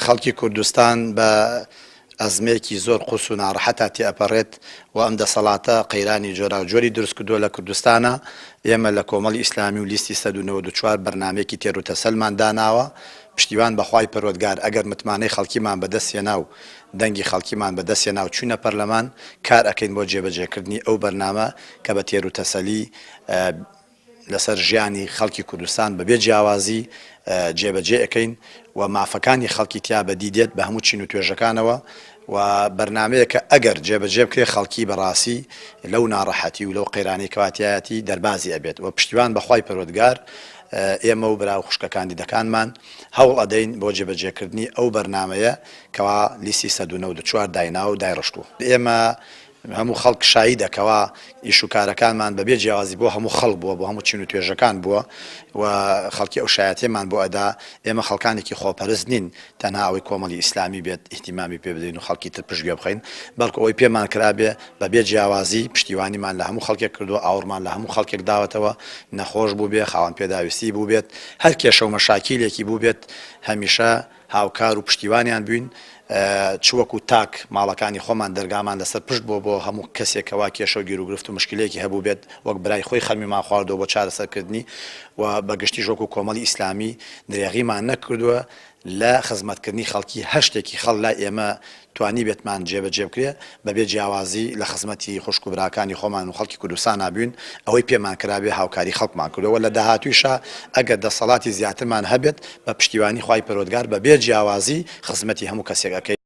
خەڵکی کوردستان بە ئەزمەیەکی زۆر قورس و ناڕەحەتا تێئەپەڕێت و ئەم دەسەڵاتە قەیرانی جۆراوجۆری دروست کردووە لە کوردستانا، ئێمە لە کۆمەڵی ئیسلامی و لیستی 194 بەرنامەیەکی تێروتەسەلمان داناوە، پشتیوان بە خوای پەروەردگار ئەگەر متمانەی خەڵکیمان بەدەست هێنا و دەنگی خەڵکیمان بەدەست هێنا و چوینە پەرلەمان کار ئەکەین بۆ جێبەجێکردنی ئەو بەرنامە کە بە تێروتەسەلی لەسەر ژیانی خەڵکی کوردستان بەبێ جیاوازی جێبەجێ ئەکەین و مافەکانی خەڵکی تیا بەدی دێت بە هەموو چین و توێژەکانەوە و بەرنامەیەکە ئەگەر جێبەجێ بکرێ خەڵکی بەڕاستی لەو ناڕەحەتی و لەو قەیرانەی کەوا تیایەتی دەربازی ئەبێت و پشتیوان بە خوای پەروەردگار ئێمە و برا و خوشکە کاندیدەکانمان هەوڵ ئەدەین بۆ جێبەجێکردنی ئەو بەرنامەیە کەوا لیستی 194 دایناوە و دایڕشتووە. ئێمە هەموو خەڵک شایدە کەوا ئیش و کارەکانمان بەبێ جیاوازی بۆ هەموو خەڵک بووە، بۆ هەموو چین و توێژەکان بووە و خەڵکی ئەو شایەتیەمان بۆ ئەدا، ئێمە خەڵکانێکی خۆپەرست نین تەنها ئەوەی کۆمەڵی ئیسلامی بێت ئیهتیمامی پێ بدەین و خەڵکی تر پشتگوێ بخەین، بەڵکو ئەوەی پێمان کرابێ بەبێ جیاوازی پشتیوانیمان لە هەموو خەڵکێک کردووە، ئاوڕمان لە هەموو خەڵکێک داوەتەوە، نەخۆش بووبێ، خاوەن پێداویستی بووبێت، هەر کێشە و مەشاکیلێکی بووبێت هەمیشە هاوکار و پشتیوانیان بووین، چ وەکو تاک ماڵەکانی خۆمان دەرگامان لەسەر پشت بووە بۆ هەموو کەسێک کەوا کێشە و گیروگرفت و مشکلەیەکی هەبووبێت وەک برای خۆی خەمیمان خواردووە بۆ چارەسەرکردنی و بە گشتیش وەکو کۆمەڵی ئیسلامی درێغیمان نەکردووە لە خزمەتکردنی خەڵکی هەر شتێکی خەڵ لای ئێمە توانیبێتمان جێبەجێ بکرێ بەبێ جیاوازی لە خزمەتی خوشک و براکانی خۆمان و خەڵکی کوردستانا بووین، ئەوەی پێمان کرابێ هاوکاری خەڵکمان کردووە و لە داهاتوویشا ئەگەر دەسەڵاتی زیاترمان هەبێت بە پشتیوانی خوای پەروەردگار بەبێ جیاوازی خزمەتی هەموو کەسێک ئەکەین.